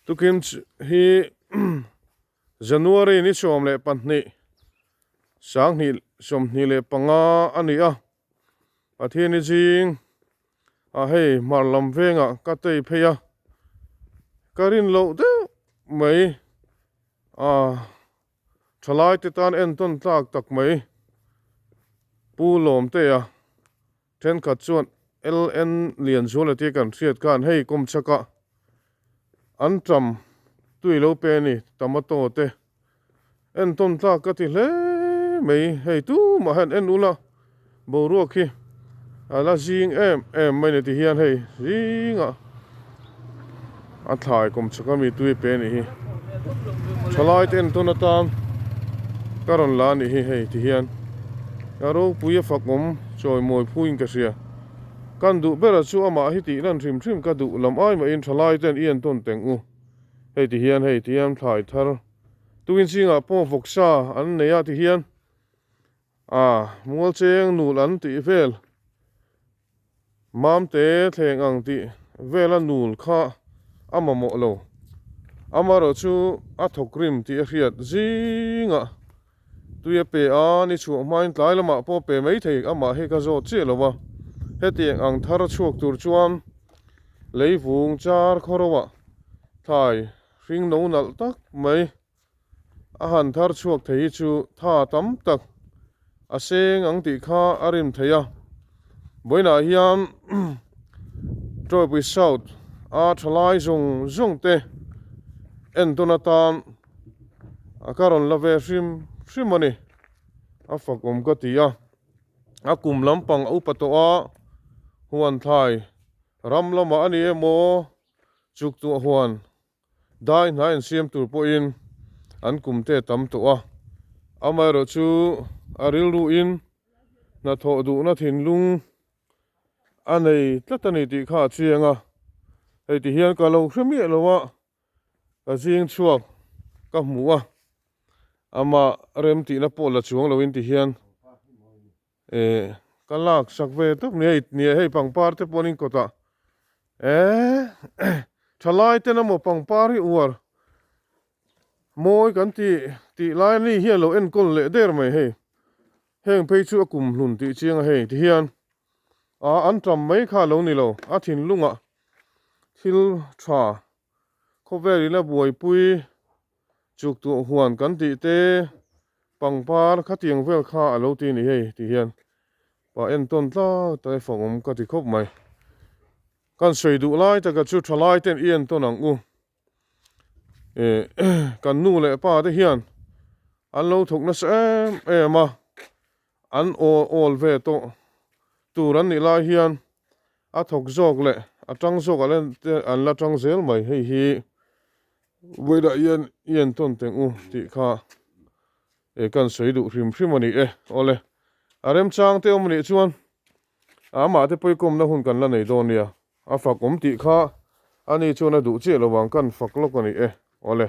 Tukin hi January ni 12 2025 a ni a, Pathiani zing ah hei hmar lam vengah ka tei phei a, ka rin loh deuh mai a thalai te tan entawn tlak tak mai Pu Lawmtea Thenkhat chuan LN Lianzuala tia kan hriat khan hei kawmchhakah an tam tui lo pe a ni, tomato te entawn tlak ka ti hle mai, hei tumah hian en ula boruak hi a la zing em em mai ni ti hian hei zingah a thlai kawmchhak ami tui pe a nih hi, thalai te entawn atan ka rawn la a nih hi hei ti hian a ropui a fak awm chawimawi phuin ka hria kan duh ber a chu amah hi tih lan hrim hrim ka duh lam ai mahin thalai ten i entawn teng u hei ti hian hei ti hian thlai thar tukin zingah pawh vawksa an nei a ti hian a mual cheng nul an tih vel. Mamte thleng ang tih vela nul kha a mamawh lo. Amaherawh chu a thawk rim tih a hriat zingah tui a pe a, ni chhuah hmain tlai lamah pawh pe mai thei amah hi ka zawt chiah lo va. Hetiang ang thar chhuak tur chuan leivung char khawro ah thlai hring no nalh tak mai A han thar chhuak thei hi chu tha tam tak a seng ang tih kha a rim thei a. Vawiinah hian Tawipui South a thalai zawng zawng te entawn atan a ka rawn la ve hrim hrim a ni. A fak awm ka ti a. A kum lampang a upa tawh a, huan thlai ram lamah a ni emaw chuk tuah huan Dai hnai an siam tur pawhin an kum te tam tawh a, amaherawh chu a rilruin hnathawh duhna thinlung a nei tlat a ni tih kha a chiang a, hei ti hian ka lo hre miah lo a, ka zing chhuak ka hmu a, amah remtihna pawh la chuang loin ti hian Eh ka lak sak ve tawp ni hei nia hei pangpar te pawh an inkawt ah eh thalai ten emaw pangpar hi uar mawi kan tih tih lai ani hian lo enkawl leh der mai hei heng phei chu a kum hlun tih chiang a hei ti hian ah an tam mai kha lo ni lo a thinlungah thil tha khawvel in a buaipui Chuk tuah huan kan tih te pangpar khatiang vel kha a lo ti a ni hei ti hian pa entawn tlak tak e fak awm ka ti khawp mai. Kan sawi duh lai taka chu tha lai ten i entawn ang u. Eh kan nu leh pa te hian an lo thawk nasa em em a, an awl awl ve tawh tur an nih lai hian a thawk zawk leh a tang zawk an la tang zel mai hei hi. Vawilah hian i entawn teng u tih kha e kan sawi duh hrim hrim a ni e. Awle, a remchang te awm a nih chuan amah te pawikawmna hun kan la nei dawn nia. A fak awm tih kha ani chuan a duh chiah lo vang kan fak lawk a ni e. Awle.